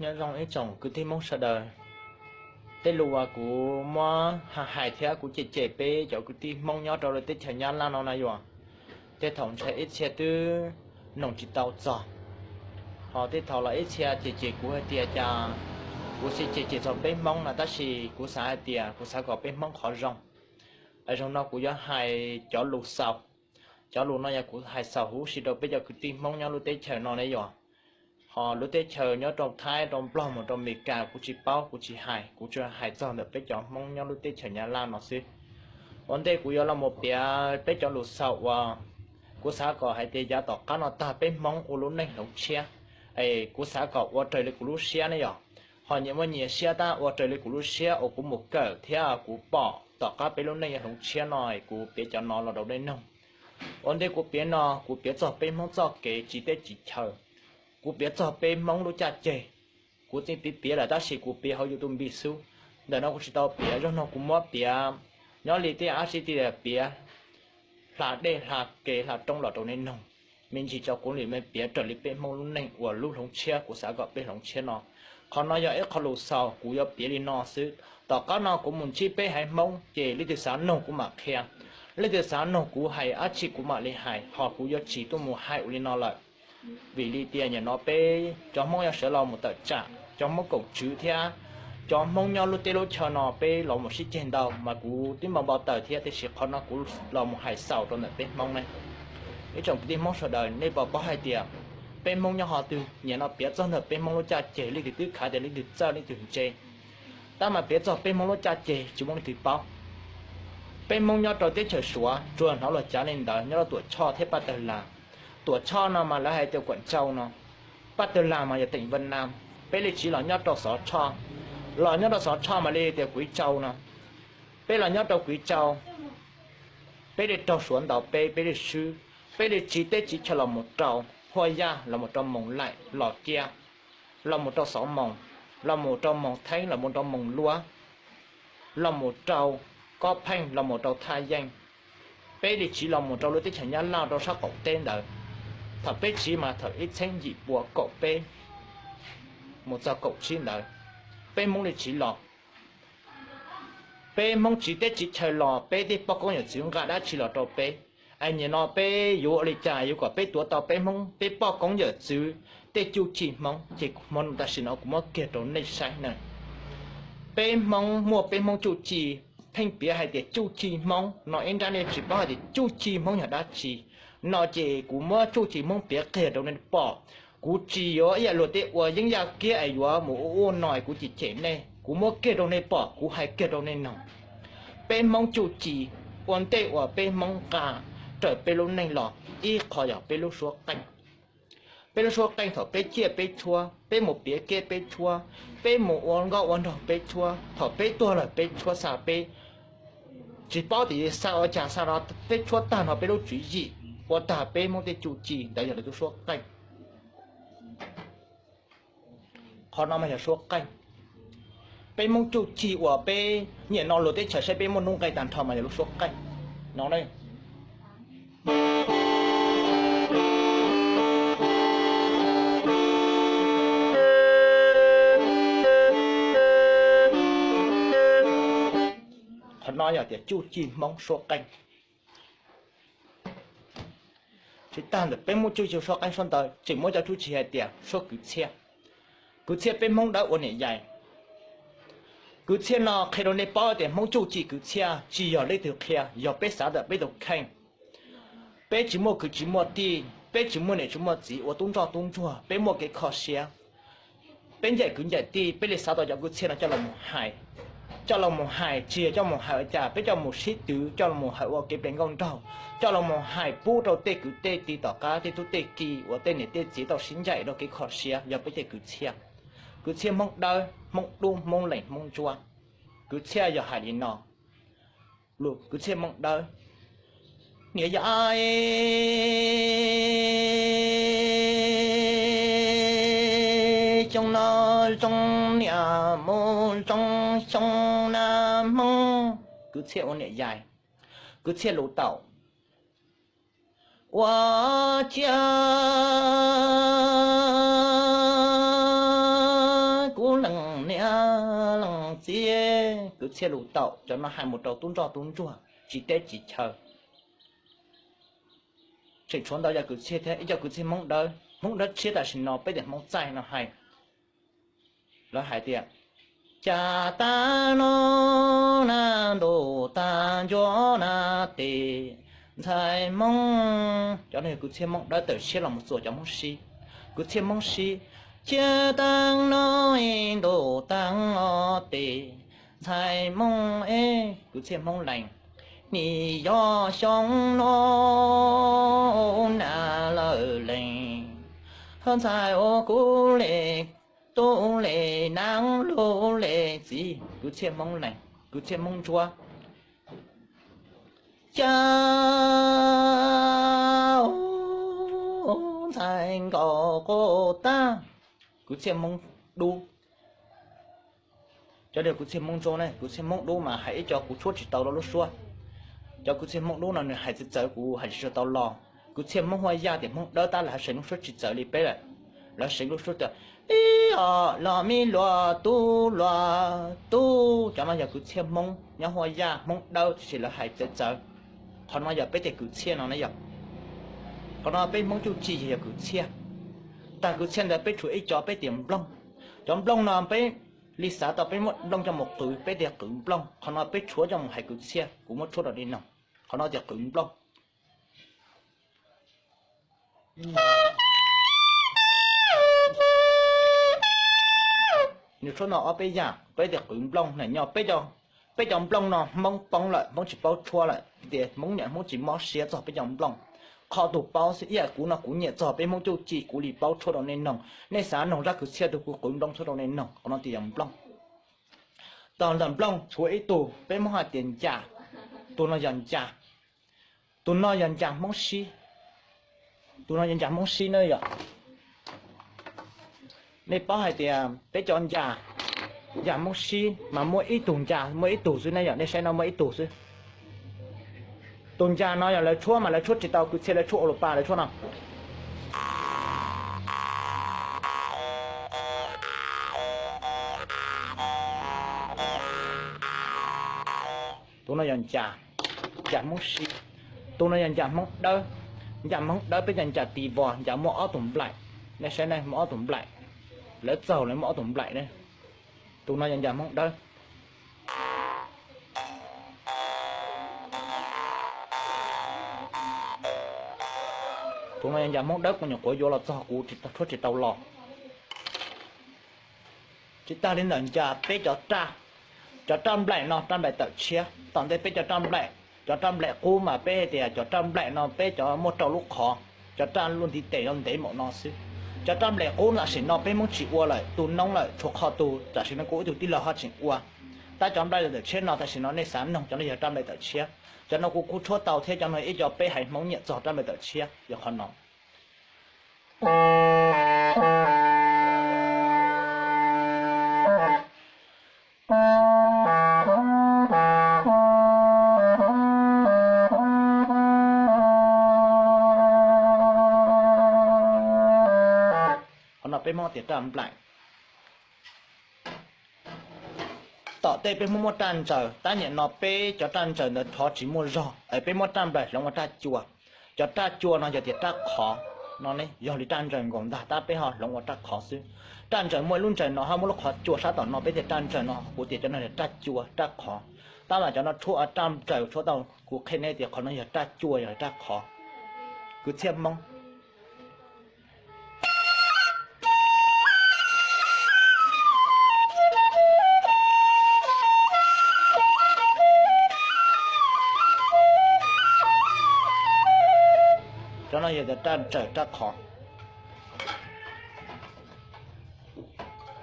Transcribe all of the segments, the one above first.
Nyob zoo ib tsoom kwv tij Hmoob sawv daws. Tej lus uas kuv muab hais thiab kuv cem cem peb cov kwv tij Hmoob nyob rau lub teb chaws Nyab Laj no na yom, tej thaum ntshai ib txhia twb noog tsis tau txog, ho tej thaum los ib txhia cem cem kuv hais tias cas kuv tsis cem cem txog peb Hmoob no, tab sis kuv xav hais tias kuv xav kom peb Hmoob qhov zoo. Zaum no kuv yuav hais cov lus xaus. Cov lus no yog kuv hais xaus huv si rau peb cov kwv tij Hmoob nyob lub teb chaws no ne yom. Ho lub teb chaws nyob rau Thaib, rau Nplog, mus rau Amelikas kuv tsis paub, kuv tsis hais, kuv tsuas hais txog ntawm peb cov Hmoob nyob lub teb chaws Nyab Laj no xwb. Ua ntej kuv yuav los mus piav peb cov lus xaus uas kuv xav kom hais tias yav tom qab no tag peb Hmoob ua lub neej hloov tshiab, es kuv xav kom ua raws li kuv lub siab ne yom. Ho nyias muaj nyias siab tab, ua raws li kuv lub siab uas kuv mus kawm thiab kuv pom tom qab peb lub neej yuav hloov tshiab no, kuv piav cov no los rau nej noog. Ua ntej kuv piav no, kuv piav txog peb Hmoob txoj kev tsiv teb tsiv chaw, kuv piav txog peb Hmoob lub caj ceg. Kuv tseem piav piav lawm tab sis kuv piav hauv YouTube xwb, ntawm no kuv tsis tau piav. Zaum no kuv muab piav nyob li tej ab tsi ti piav hla dej hla kev hla roob los rau nej noog. Me ntsis tso kuv li me piav raws li peb Hmoob lub neej uas lub hloov tshiab, kuv xav kom peb hloov tshiab no. Qhov no yog ib qho lus xaus, kuv yuav piav li no xwb. Tom qab no kuv mus ntsib peb haiv Hmoob ces leej twg xav noog kuv mam qhia, leej twg xav noog kuv hais ab tsi kuv mam li hais, ho kuv yuav tsis tuaj mus hais ua li no lawm. Vim li tias nim no peb cov Hmoob yuav sawv los mus tawm tsam, cov Hmoob koom tswv thiab cov Hmoob nyob lub teb lub chaw no peb los mus sib ceg ntau, mas kuv twb npau npau taws thiab, tiam sis qhov no kuv los mus hais xaus rau ntawm peb Hmoob ne. Ib tsoom kwv tij Hmoob sawv daws, nej puas paub hais tias peb Hmoob nyob qhov twg? Nim no piav txog ntawm peb Hmoob lub caj ceg, leej twg twb khav tias leej twg txawj leej twg ntse, tab mas piav txog peb Hmoob lub caj ceg tsis muaj leej twg paub. Peb Hmoob nyob rau teb chaws Suav tsuas hnov luag cav li ntawd nyob rau Tuam Tshoj thiab Paj Tawg Las. Tuam Tshoj no mas lawv hais tias Kuam Tsau no, Paj Tawg Las mas yog teem Vaj Nam. Peb li tsiv los nyob rau Xov Tshoj, los nyob rau Xov Tshoj mas li tias Kuiv Tsau no. Peb los nyob rau Kuiv Tsau, peb li raug Suav ntaus peb, peb li swb, peb li tsiv teb tsiv chaw los mus rau Huaj Yaj, los mus rau Moos Laim, Los Kiab, los mus rau Xov Moos, los mus rau Moos Theeb, los mus rau Moos Luab, los mus rau Kob Pheej, los mus rau Thaj Yeej. Peb li tsiv los mus rau lub teb chaws Nyab Laj rau sab qaum teb ntawd. Thaum peb tsiv mas thaum ib txhiab yim pua kaum peb mus txog kaum tsib ntawd, peb Hmoob li tsiv los. Peb Hmoob tsiv teb tsiv chaw los, peb tej poj koob yawm txwv nqa dab tsi los rau peb? Es nim no peb yuav ua li cas yuav kom peb tuav tau peb Hmoob tej poj koob yawm txwv tej cuj ci Hmoob? Ces hmo no tam sim no kuv muab kiag rau nej saib na. Peb Hmoob muaj peb Hmoob cuj ci, pheej piav hais tias cuj ci Hmoob no ib nrab nej tsis paub hais tias cuj ci Hmoob yog dab tsi no, ces kuv muab cuj ci Hmoob piav qhia rau nej pom. Kuv tsis yuav ib yam luag tej ua yeeb yaj kiab es yuav mus ua ua no es kuv cem cem nej, kuv muab kiag rau nej pom, kuv hais kiag rau nej noog. Peb Hmoob cuj ci, ua ntej uas peb Hmoob nqa raws peb lub neej los, ib qho yog peb lub suab qeej. Peb lub suab qeej thaum peb ciaj peb tshuab, peb mus piav kiab peb tshuab, peb mus ua nkauj ua nraug peb tshuab, thaum peb tuag lawm peb tshuab xa peb, tsis paub tias xa ua cas xa no, peb tshuab tag no peb lub tswv yim, ua tag peb Hmoob tej cuj ci, ntawd yog lawv lub suab qeej. Qhov no mas yog suab qeej. Peb Hmoob cuj ci uas peb nyiam no luag teb chaws saib peb muaj nuj nqis tag nrho mas yog lub suab qeej no. Qhov no yog tias cuj ci Hmoob suab qeej. Tsis tag ntawm peb Hmoob cuj ci suab qeej suab ntawd, tseem muaj cov cuj ci hais tias suab kwv txhiaj. Kwv txhiaj peb Hmoob Dawb ua niam yais. Kwv txhiaj no qhia rau nej paub tias Hmoob cuj ci kwv txhiaj tsis yog leej twg qhia, yog peb xav ntawm peb tus kheej. Peb tsis muaj kwv tsis muaj tij, peb tsis muaj niam tsis muaj txiv ua tub ntsoj tub ntsuag, peb muaj kev kho siab. Peb ncaim kwv ncaim tij, peb li xav tau cov kwv txhiaj no coj los mus hais. Coj los mus hais tsis yog coj mus hais ua cas, peb coj mus sib twv, coj los mus hais ua kev pem nkauj nraug, coj los mus hais pub rau tej kwv tej tij tom qab tej tub tej ki uas tej niam tej txiv tau sib ncaim rau kev kho siab, yog peb tej kwv txhiaj. Kwv txhiaj Hmoob Dawb, Hmoob Dub, Hmoob Lees, Hmoob Ntsuab. Kwv txhiaj yog hais li no. Kwv txhiaj Hmoob Dawb. Niam yais, xyoo no zoo niam mus zoo xyoo na Hmoob. Kwv txhiaj ua niam yais. Kwv txhiaj lus taum. Ua ciav Teeb niam leej txiv, kwv txhiaj lus taum, cov no hais mus rau tub ntsoj tub ntsuag tsis teb tsis chaw. Tseem tshuav ntau yam kwv txhiaj thiab, ib co kwv txhiaj Hmoob Dawb, Hmoob Dawb tshiab tam sim no peb tiam Hmoob txaij no hais, lawv hais tias, cas tag no na, ntuj tag ncua na, tes ntxhais Hmoob, cov no yog kwv txhiaj Hmoob Dawb tawm tshiab los mus txuas cov Hmoob Sib. Kwv txhiaj Hmoob Sib, cas tag no ntuj tag os tes ntxhais Hmoob es kwv txhiaj Hmoob Lees, nim yog xyoo no na lawm lees, ntxhais ua kuv le tub le nab lub le txiv, kwv txhiaj Hmoob Lees, kwv txhiaj Hmoob Ntsuab, cas ntxhais nkaus quj tag, kwv txhiaj Hmoob Dub. Cov no kwv txhiaj Hmoob Ntsuab ne, kwv txhiaj Hmoob Dub mas hais ib co kuv tshuab tsis tau los lub suab. Cov kwv txhiaj Hmoob Dub no nws hais txawv txawv kuv hais tsis tau los. Kwv txhiaj Hmoob Huaj Yaj tias Hmoob Dawb tab lawv hais seev lub suab tsis txawv li peb lawm. Lawv seev lub suab tias ib os los me luag tub luag tub, cov no yog kwv txhiaj Hmoob nyob Huaj Yaj Hmoob Dawb tiam sis lawv hais txawv txawv. Qhov no yog peb tias kwv txhiaj no na yog, qhov no peb Hmoob Cuj Ci yog kwv txhiaj. Tag kwv txhiaj ntawd peb tshuav ib co peb tias Nplooj. Cov Nplooj no peb li xav tau peb muab Nplooj coj mus qwv peb tias qwv Nplooj, qhov no peb tshuav coj mus hais kwv txhiaj, kuv muab tshuab rau li no, qhov no tias qwv Nplooj. Nws tshuab no ob peb yam, peb tias qwv Nplooj na nyob, peb cov Nplooj no Hmoob poob lawm, Hmoob tsis paub tshuab lawm, tias Hmoob niam Hmoob tsis mob siab txog peb cov Nplooj. Qhov tus paub xwb, ib yam kuv no kuv nyiam txog peb Hmoob Cuj Ci kuv li paub tshuab rau nej noog, nej xav noog zaj kwv txhiaj tus kuv qwv Nplooj tshuab rau nej noog, qhov no tias yog Nplooj. Tog ntawm Nplooj tshuav ib tug peb Hmoob hais tias Ncas, tus no yog Ncas, tus no yog Ncas Hmoob Sib, tus no yog Ncas Hmoob Sib na yom. Nej paub hais tias peb cov Ncas, Ncas Hmoob Sib mas muaj ib tug Ncas, muaj ib tug xwb ne yom, nej saib no muaj ib tug xwb. Tus Ncas no yog lawv tshuab mas lawv tshuab tsis tau kwv txhiaj, lawv tshuab ua lus pa lawv tshuab no. Tus no yog Ncas, Ncas Hmoob Sib. Tus no yog Ncas Hmoob Dawb. Ncas Hmoob Dawb peb cov Ncas tis vos, Ncas muaj ob tug nplaim. Nej saib ne, muaj ob tug nplaim. Lawv txaug lawv muaj ob tug nplaim ne. Tus no yog Ncas Hmoob Dawb. Tus no yog Ncas Hmoob Dawb, kuv nyuam qhuav yuav los txog kuv tshuab tsis tau los. Tsis tag li ntawm Ncas peb cov raj, cov raj nplaim no raj nplaim tawm tshiab. Tom ntej peb cov raj nplaim, cov raj nplaim qub mas peb hais tias cov raj nplaim no peb cov muaj rau lub qhov, cov raj luaj ntiv tes no ntev npaum no xwb. Cov raj nplaim qub tam sim no peb Hmoob tsis ua lawm, tu noob lawm, tshuav qhov tus tam sim no kuv ib tug tij laug ho tseem ua. Tab cov nplaim tawm tshiab no tam sim no nej xav noog cov no yog raj nplaim tawm tshiab. Cov no kuv kuj tshuab tau thiab, cov no ib co peb haiv Hmoob nyiam txog raj nplaim tawm tshiab yog qhov no. Qhov no peb Hmoob tias raj nplaim. Tom tej peb Hmoob muaj raj ntsaws, tab nim no peb cov raj ntsaws ntawd thov tsis muaj zog es peb muab raj nplaim hloov ua raj cua. Cov raj cua no yog tias raj qhov no ne, yog li raj ntsaws nkaus ntag tab peb ho hloov ua raj qhov xwb. Raj ntsaws muaj ib lub ntsaws no ho muaj lub qhov cua sab tom no, peb tias raj ntsaws no, kuv tias cov no yog raj cua raj qhov. Tab mas cov no tshuab raj ntsaws tshuab tau, kuv qhia nej tias qhov no yog raj cua yog raj qhov. Kwv txhiaj Hmoob. Cov no yog tias raj ntsaws raj qhov.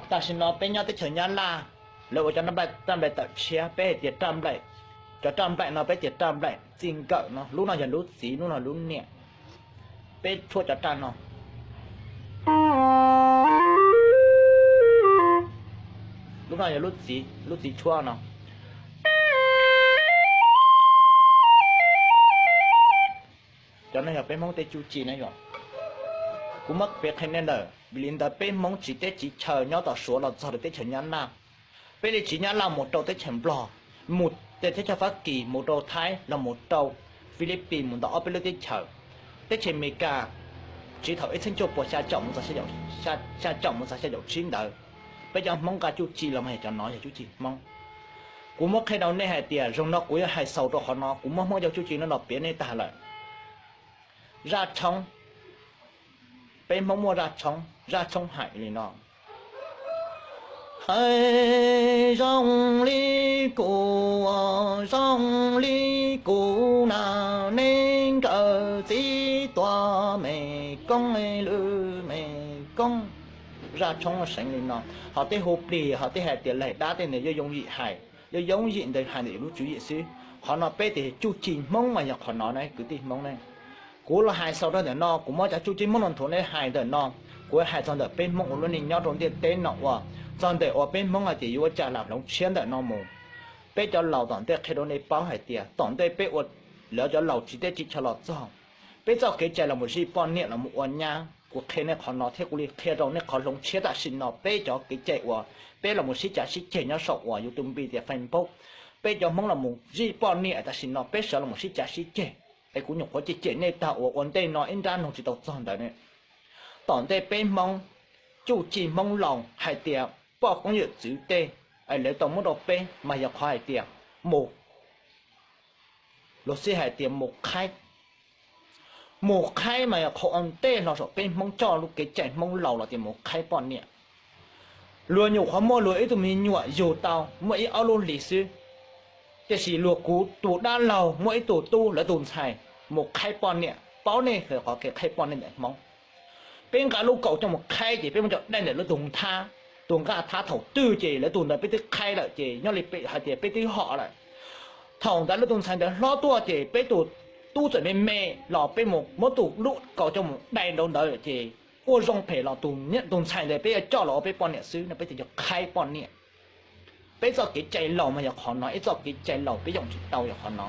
Tam sim no peb nyob teb chaws Nyab Laj, lawv ua cov raj nplaim tawm tshiab, peb hais tias raj nplaim. Cov raj nplaim no peb tias raj nplaim txij nkawm no, lub no yog lub txiv, lub no lub niam. Peb tshuab cov raj no. Lub no yog lub txiv, lub txiv tshuab no. Cov no yog peb Hmoob tej cuj ci na yom. Kuv muab piav qhia nej lawm, vim li ntawd peb Hmoob tsiv teb tsiv chaw nyob tom Suav los txog rau teb chaws Nyab Laj, peb li tsiv Nyab Laj mus rau teb chaws Nplog, mus teb chaws Fab Kis, mus rau Thaib, los mus rau Philippines, mus ntawm ob peb lub teb chaws. Teb chaws Amelikas tsiv thaum ib txhiab cuaj puas xya caum mus txog xya caum mus txog xya caum tsib ntawd, peb cov Hmoob nqa cuj ci los mas yog cov no yog cuj ci Hmoob. Kuv muab qhia rau nej hais tias zoo no kuv yuav hais xaus rau qhov no, kuv muab Hmoob cov cuj ci no los piav nej tag lawm. Zaj tshoob, peb Hmoob muaj zaj tshoob, zaj tshoob hais li no: Hais zoo li kuv, zoo li kuv na, neb nkawm txiv tuam me koob, lwm me koob. Zaj tshoob seev li no, ho tej hu plig, ho tej hais tias laim dab tej ntawd yuav yooj yim hais, yuav yooj yim ntawd hais ntawm lub tswv yim xwb. Qhov no peb tias cuj ci Hmoob mas yog qhov no ne kwv tij Hmoob ne. Kuv los hais xaus rau ntawm no, kuv muab cov cuj ci Hmoob no nthuav nej hais ntawm no. Kuv hais txog ntawm peb Hmoob ua lub neej nyob rau ntiaj teb no uas, txog ntawm uas peb Hmoob hais tias yuav ua cas lam hloov tshiab ntawm no mus. Peb cov laus tom ntej qhia rau nej paub hais tias tom ntej peb ua, lawv cov laus tsiv teb tsiv chaw los txog, peb txoj kev cai los mus zij poj niam los mus ua nyab. Kuv qhia nej qhov no thiab kuv li qhia rau nej qhov hloov tshiab tam sim no, peb cov kev cai uas peb los mus sib cav sib ceg nyob saum uas YouTube tias Facebook, peb cov Hmoob los mus zij poj niam tam sim no peb sawv los mus sib cav sib ceg. Es kuv nyuam qhuav cem cem nej tag uas ua ntej no ib nrab noog tsis tau txog ntawd ne. Tom ntej peb Hmoob, cuj ci Hmoob laus hais tias poj koob yawm txwv tej, es lawv tau muab rau peb mas yog qhov hais tias mus, luag sij hais tias mus qhaib. Mus qhaib mas yog qhov ua ntej hlo saum peb Hmoob coj lub kev cai Hmoob laus los tias mus qhaib poj niam. Luag nyuam qhuav muaj luag ib tug me nyuam yug tau muaj ib ob lub hlis xwb, tiam sis luag kuv tus dab laug muaj ib tug tub lawv tus ntxhais mus qhaib poj niam. Paub nej qhov kev qhaib poj niam ntawm Hmoob, peb nqa lub kaus coj mus qhaib ces peb muab cov daim ntawm lawv tus nthab, tus nqaj thab thaum twg ces lawv tus ntawd peb twb qhaib lawm ces nyob li hais tias peb twb hom lawm. Thaum ntawd lawv tus ntxhais ntawd hlob tuaj ces peb tus tub txawm me me los peb mus muab tus lub kaus coj mus dai rau ntawd ces ua zoo phem los tus ntxhais ntawd peb yuav coj los ua peb poj niam xwb no peb tias yog qhaib poj niam. Peb txoj kev cai laus mas yog qhov no, ib txoj kev cai laus peb yoom tsis tau yog qhov no.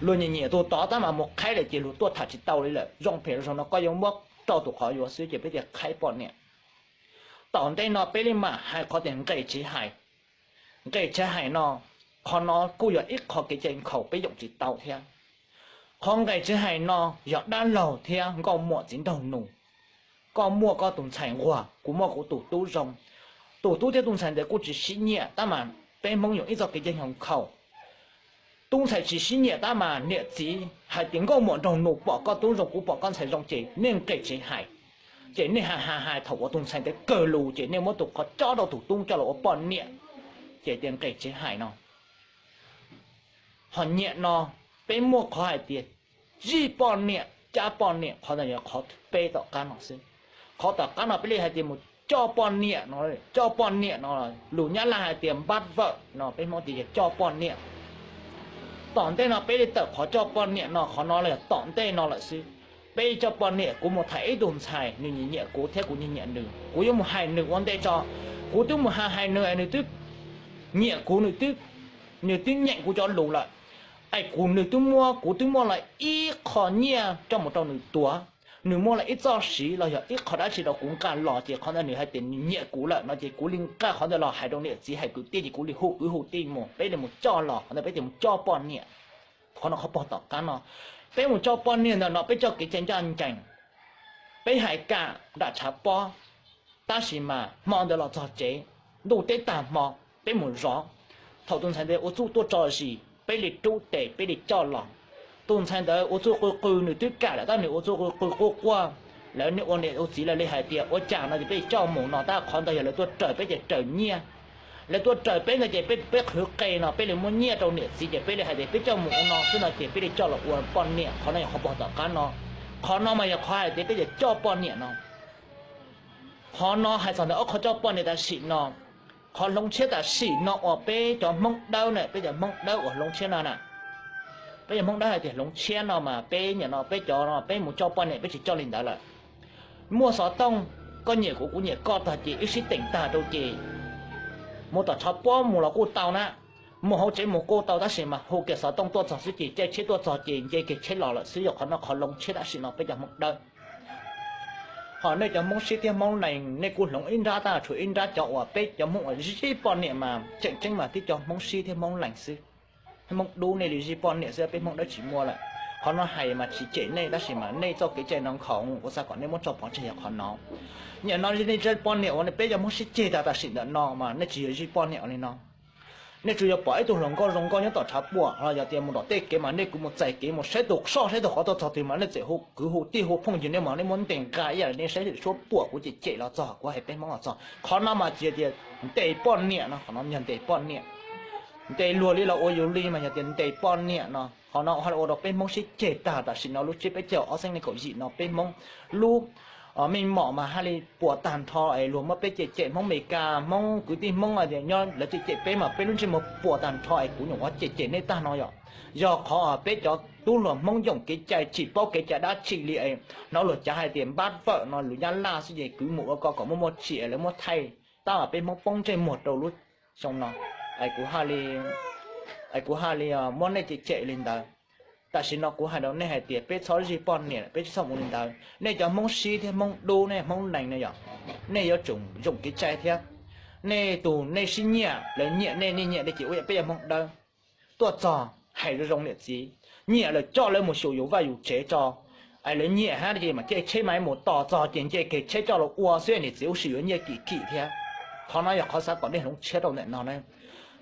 Luag nyiam nyiam tus tod tab mas mus qhaib lawm ces luag tuaj tham tsis tau li lawm, zoo phem zoo no koj yuav muab rau tus qhov yuav xwb ces peb tias qhaib poj niam. Tom ntej no peb li mam hais qhov tias nqes tsis hais. Nqes tsis hais no, qhov no kuj yog ib qho kev cai nkhaus peb yoom tsis tau thiab. Qhov nqes tsis hais no yog dab laug thiab nkauj muam txiv nraug nus. Koj muaj koj tus ntxhais nquag, kuv muaj kuv tus tub zoo. Tus tub thiab tus ntxhais ntawd kuj tsis sib nyiam tab mas peb Hmoob yuav ib txoj kev cai nkhaus. Tub ntxhais tsis sib nyiam tab mas niam txiv hais tias nkauj muam nraug nus pom koj tub zoo kuv pom koj ntxhais zoo ces nej nqes tsis hais. Ces nej hais hais hais thaum uas tus ntxhais ntawd kawg lus ces nej muab tus qhov cob rau tus tub coj los ua poj niam, ces tias nqes tsis hais no. Ho nyiam no, peb muaj qhov hais tias zij poj niam cab poj niam, qhov ntawd yog qhov peb tom qab no xwb. Qhov tom qab no peb li hais tias mus coj poj niam no, coj poj niam no, lus Nyab Laj hais tias npab vawm no, peb Hmoob tias yog coj poj niam. Tom ntej no peb li tawm qhov coj poj niam no, qhov no los yog tom ntej no lawm xwb. Peb coj poj niam, kuv mus tham ib tug ntxhais, nws nyiam nyiam kuv thiab kuv nyiam nyiam nws, kuv yuav mus hais nws ua ntej tso. Kuv twb mus hais hais nws, nws twb nyiam kuv, nws twb nyeem kuv cov lus lawm. Es kuv, nws twb muab, kuv twb muab los ib qho nyiaj coj mus rau nws tuav, nws muab los ib txoj siv los yog ib qho dab tsi rau kuv nqa los ces qhov ntawd nws hais tias nws nyiam kuv lawm no ces kuv li nqa qhov ntawd los hais rau niam txiv hais kwv tij ces kuv li hu kwv hu tij mus, peb li mus coj los, qhov ntawd peb tias mus coj poj niam. Qhov no qhov pog tom qab no, peb mus coj poj niam ntawm no peb coj kev cai ncaj ncees. Peb hais kam nram tshav pob, tab sis mas hmo ntawd los txog tsev, ntuj teb tag hmo, peb mus zov. Thaum tus ntxhais ntawd ua txuj tuaj tso zis peb li rub tes peb li coj los. Tus ntxhais ntawd ua txuj qw qw nws twb kam lawm tab nws ua txuj qw qw quaj quaj, lawv niam ua niam ua txiv lawv li hais tias ua cas no ces peb coj mus no tab qhov ntawd yog lawv tuaj raws peb ces raws nyiaj. Lawv tuaj raws peb ntawd ces peb, peb qhwv qe no peb li muab nyiaj rau niam txiv ces peb li hais tias peb coj mus ua no xwb no ces peb li coj los ua poj niam, qhov no yog qhov pog tom qab no. Qhov no mas yog qhov hais tias peb tias coj poj niam no. Qhov no hais txog ntawm ob qhov coj poj niam tam sim no. Qhov hloov tshiab tam sim no uas peb cov Hmoob Dawb na, peb cov Hmoob Dawb uas hloov tshiab no na, peb cov Hmoob Dawb hais tias hloov tshiab no mas peb nim no peb cov no peb mus coj poj niam peb tsis coj li ntawd lawm. Muaj xov tooj, koj nyiam kuv kuv nyiam koj tag ces wb sib teem tag rau ces mus tom tshav pob mus los kuj tau na, mus hauv tsev mus kuj tau tab sis mas hu kiag xov tooj tuaj txog xwb ces caij tsheb tuaj txog ces nce kiag tsheb los lawm xwb. Yog qhov no qhov hloov tshiab tam sim no peb cov Hmoob Dawb. Ho nej cov Hmoob Sib thiab Hmoob Lees nej kuj hloov ib nrab tab tshuav ib nrab cov uas peb cov Hmoob uas zij poj niam mas tseem ceeb mas tib cov Hmoob Sib thiab Hmoob Lees xwb. Hmoob Dub nej li zij poj niam xwb, peb Hmoob Dawb tsis muaj lawm. Qhov no hais mas tsis cem nej tab sis mas nej txoj kev cai no nkhaus, kuv xav kom nej muab tso pov tseg yog qhov no. Nim no nej zij poj niam uas peb cov Hmoob sib ceg tag tam sim ntawm no mas nej tsis yog zij poj niam li no. Nej tsuas yog pom ib tug hluas nkauj zoo nkauj nyob tom tshav puam los yog tias mus tom tej kev mas nej kuj mus txais kev mus saib tus soj saib tus qhov tuaj txog twg mas nej txawm hu kwv hu tij hu phooj ywg nej mas nej muab ntes nqa ib yam li nej saib suab puam kuv cem cem los txog, kuv hais peb Hmoob los txog. Qhov no mas tsis yog tias ntes poj niam no, qhov no yog ntes poj niam. Ntes luag li los ua yus li mas yog tias ntes poj niam no. Qhov no hais li ua rau peb Hmoob sib ceg tag tam sim no lub tsiab peb caug ob txhiab nees nkaum yim no peb Hmoob lub meej mom mas hais li puas tag nrho es luag muab peb cem cem Hmoob Amelikas, Hmoob kwv tij Hmoob tias nyob lawv cem cem peb mas peb lub ntsej muag puas tag nrho es kuv nyuam qhuav cem cem nej tag no yom. Yog qhov peb cov tub hluas Hmoob yoom kev cai tsis paub kev cai dab tsi li es hnov luag cav hais tias npab fawm no lus Nyab Laj xwb ces kwv mus ua ko kom muaj muaj tsim lawv muab thaij tab mas peb Hmoob poob ntsej muag rau lub xyoo no. Es kuv hais li muab nej cem cem li ntawd. Tam sim no kuv hais rau nej hais tias peb txhob zij poj niam, peb tsis txhob mus li ntawd. Nej cov Hmoob Sib thiab Hmoob Dub nej Hmoob Lees ne yom, nej yuav tsum yoom kev cai thiab. Nej tus nej sib nyiam, lawv nyiam nej nej nyiam nej ces ua yam peb yog Hmoob Dawb tuaj txog hais zoo zoo niam txiv, nyiam lawm coj lawv mus xyuas yus vaj yus tsev tso. Es lawv nyiam hab ces mas caij tsheb maiv mus tos txog ces nce kiag tsheb coj los ua xwb niam txiv ua si yuav nyiaj kim kim thiab. Qhov no yog qhov xav kom nej hloov tshiab rau ntawm no na.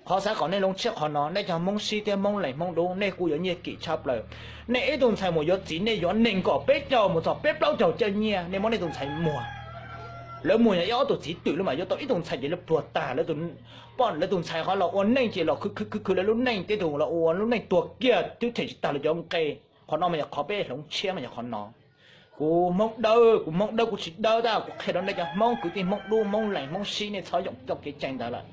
Qhov xav kom nej hloov tshiab qhov no, nej cov Hmoob Sib thiab Hmoob Lees Hmoob Dub nej kuj yuav nyiaj kim tshaj plaws. Nej ib tug ntxhais mus yuav txiv nej yuav nees nkaum peb caug mus txog peb plaub caug caj nyiaj, nej muab nej tus ntxhais muag. Lawv muag yog ib ob tug txiv twm lawm mas yuav tau ib tug ntxhais ces lawv pluag tag, lawv tus poj lawv tus ntxhais qhov los ua neej ces los khwv khwv khwv khwv lawv lub neej, tej tus los ua lub neej tuag kiag twb them tsis tag lawv cov nqe. Qhov no mas yog qhov peb hloov tshiab mas yog qhov no. Kuv Hmoob Dawb, kuv Hmoob Dawb kuv tsis dawb tab kuv qhia rau nej cov Hmoob kwv tij Hmoob Dub Hmoob Lees Hmoob Sib nej txhob yoom txoj kev cai ntawd lawm.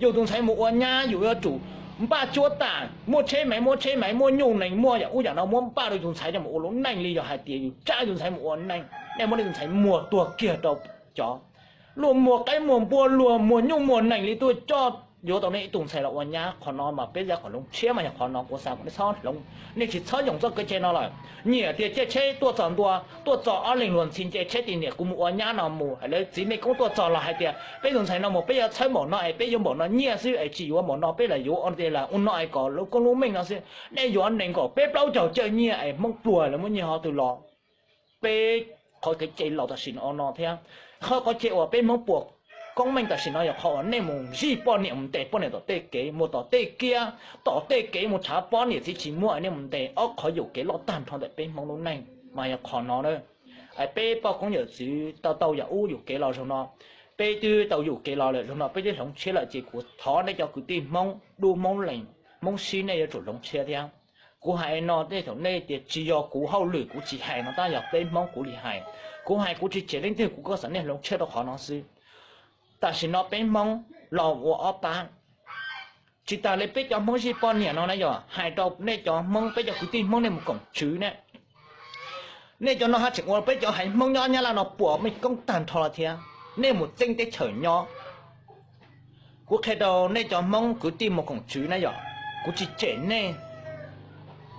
Yus tus ntxhais mus ua nyab yus yuav tsum npaj cuab tam, muaj tsheb maiv muaj tsheb maiv muaj nyuj nees muaj yam ub yam no muab npaj rau tus ntxhais coj mus ua lub neej li yog hais tias yus tsab tus ntxhais mus ua neej, nej muab nej tus ntxhais muag tuag kiag rau cov luag muag qaib muag npua luag muag nyuj muag nees li tuaj coj yuav tau nej ib tug ntxhais los ua nyab. Qhov no mas peb xav kom hloov tshiab mas yog qhov no kuv xav kom nej txhob hloov, nej tsis txhob yoom txoj kev cai no lawm. Nyiam tias caij tsheb tuaj txog ntua, tuaj txog ob leeg luag ntxhi nce tsheb tias niam kuv mus ua nyab no mus, lawv txiv mej koob tuaj txog los hais tias peb tus ntxhais no mus peb yuav txhawb npaum no es peb yuav npaum no nyiaj xwb es tsis yuav npaum no peb lam yuav ua tias lam ua no es kom lub koob lub meej no xwb. Nej yuav nees nkaum peb plaub caug caj nyiaj es Hmoob pluag lawv muab nyiaj qhov twg los. Peb qhov kev cai laus tam sim no no thiab, qhov qhov cai uas peb Hmoob puas koob meej tam sim no yog qhov uas nej mus zij poj niam mus ntes poj niam tom tej kev, mus tom tej kiab, tom tej kev mus tshav pob niam txiv tsis muaj es nej mus ntes, ob qhov yuam kev loj tag nrho ntawm peb Hmoob lub neej mas yog qhov no. Es peb poj koob yawm txwv tau tau yam ub yuam kev los zaum no, peb twb tau yuam kev los lawm zaum no peb twb hloov tshiab lawm ces kuv thov nej cov kwv tij Hmoob Dub Hmoob Lees Hmoob Sib nej yuav tsum hloov tshiab thiab. Kuv hais no tej thaum nej tias tsis yog kuv hauj lwm kuv tsis hais no tab yog peb Hmoob kuv li hais. Kuv hais kuv tsis cem leej twg, kuv kuj xav nej hloov tshiab rau qhov no xwb. Tam sim no peb Hmoob los ua ob pab. Tsis tas li peb cov Hmoob zij poj niam no na yog hais rau nej cov Hmoob, peb cov kwv tij Hmoob nej mus koom tswv ne. Nej cov no haj tseem ua peb cov haiv Hmoob nyob Nyab Laj no puas meej koob tag nrho los thiab, nej mus txeeb teb chaws nyob. Kuv qhia rau nej cov Hmoob kwv tij mus koom tswv na yom, kuv tsis cem nej,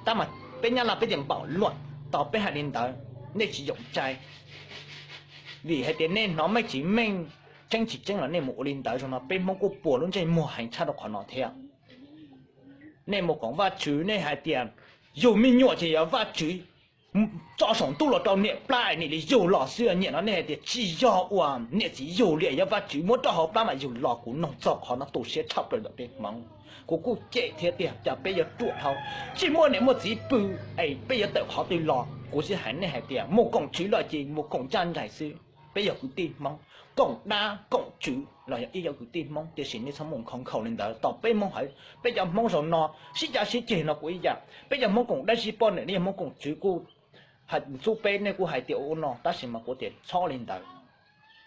tab mas peb Nyab Laj peb tias npaum luam tau peb hais li ntawd, nej tsis yoom cai. Vim hais tias nej hnov meej tsis meej, tseeb tsis tseeb los nej mus ua li ntawd, zaum no peb Hmoob kuj puas lub ntsej muag heev tshaj rau qhov no thiab. Nej mus koom Vajtswv nej hais tias yug me nyuam ces yog Vajtswv tso saum ntuj los rau niam plab es niam li yug los xwb. Nyiam no nej hais tias tsis yog uas niam txiv yug li, yog Vajtswv muab rau hauv plab mas yug los. Kuv noog txog qhov no tu siab tshaj plaws ntawm peb Hmoob. Kuv kuj cem thiab tiag, cas peb yuav ruam dhau, tsis muaj niam muaj txiv pw es peb yuav tawm qhov twg los? Kuv xav hais nej hais tias mus koom tswv los ces mus koom ncaj nraim xwb. Peb yog kwv tij Hmoob, koom dab koom tswv los yog ib yam kwv tij Hmoob, tiam sis nej txhob mus nkhaus nkhaus li ntawd. Tom peb Hmoob hawv, peb cov Hmoob zaum no sib cav sib ceg no kuj ib yam, peb cov Hmoob koom dab sib poj niam, nej yog Hmoob koom tswv kuj hais ntxub peb, nej kuj hais tias ua ua no, tab sis mas kuv tias txhob li ntawd.